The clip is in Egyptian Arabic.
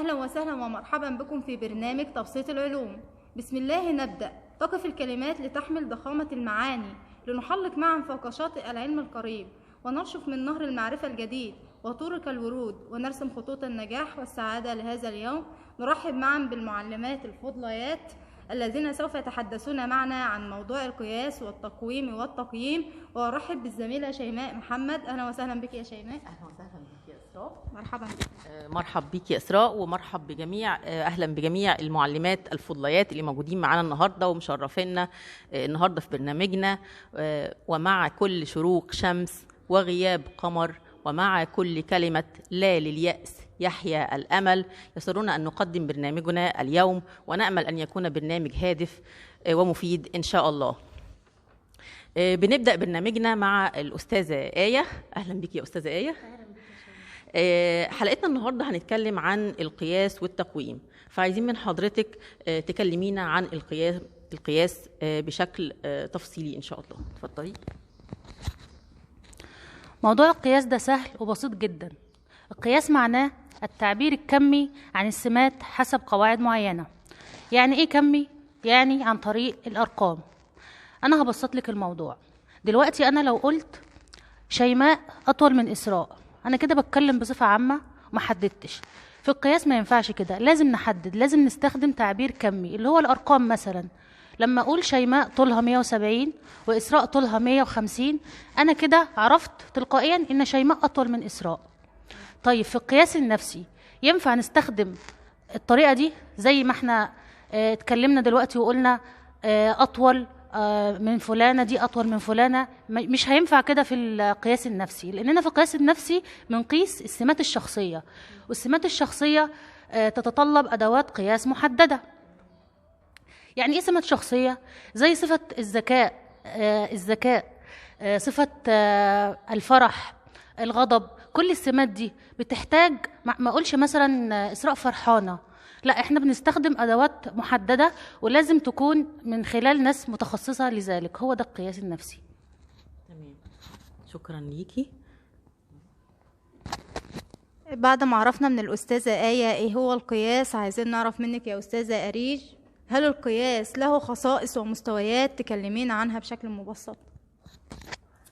أهلا وسهلا ومرحبا بكم في برنامج تبسيط العلوم. بسم الله نبدأ. تقف الكلمات لتحمل ضخامة المعاني، لنحلق معا فوق شاطئ العلم القريب، ونرشف من نهر المعرفة الجديد وطرق الورود، ونرسم خطوط النجاح والسعادة لهذا اليوم. نرحب معا بالمعلمات الفضليات الذين سوف يتحدثون معنا عن موضوع القياس والتقويم والتقييم، وارحب بالزميلة شيماء محمد. أهلا وسهلا بك يا شيماء. اهلا وسهلا بك يا اسراء. مرحبا بك. مرحب بيك يا اسراء، ومرحب بجميع اهلا بجميع المعلمات الفضليات اللي موجودين معانا النهارده ومشرفينا النهارده في برنامجنا. ومع كل شروق شمس وغياب قمر، ومع كل كلمة لا لليأس يحيا الأمل، يسرنا أن نقدم برنامجنا اليوم، ونأمل أن يكون برنامج هادف ومفيد إن شاء الله. بنبدأ برنامجنا مع الأستاذة آية. أهلا بك يا أستاذة آية. حلقتنا النهاردة هنتكلم عن القياس والتقويم، فعايزين من حضرتك تكلمينا عن القياس بشكل تفصيلي إن شاء الله. اتفضلي. موضوع القياس ده سهل وبسيط جدا. القياس معناه التعبير الكمي عن السمات حسب قواعد معينة. يعني ايه كمي؟ يعني عن طريق الأرقام. أنا هبسط لك الموضوع دلوقتي. أنا لو قلت شيماء أطول من إسراء، أنا كده بتكلم بصفة عامة وما حددتش. في القياس ما ينفعش كده، لازم نحدد، لازم نستخدم تعبير كمي اللي هو الأرقام. مثلا لما أقول شيماء طولها 170 وإسراء طولها 150، أنا كده عرفت تلقائيا إن شيماء أطول من إسراء. طيب في القياس النفسي ينفع نستخدم الطريقة دي زي ما احنا اتكلمنا دلوقتي وقلنا أطول من فلانة، دي أطول من فلانة؟ مش هينفع كده في القياس النفسي، لأننا في القياس النفسي بنقيس السمات الشخصية، والسمات الشخصية تتطلب أدوات قياس محددة. يعني ايه سمات شخصية؟ زي صفة الذكاء، صفة الفرح، الغضب. كل السمات دي بتحتاج، ما اقولش مثلا إسراء فرحانة، لا، احنا بنستخدم أدوات محددة ولازم تكون من خلال ناس متخصصة لذلك. هو ده القياس النفسي. تمام، شكرا ليكي. بعد ما عرفنا من الأستاذة آية ايه هو القياس، عايزين نعرف منك يا أستاذة أريج، هل القياس له خصائص ومستويات؟ تكلمينا عنها بشكل مبسط.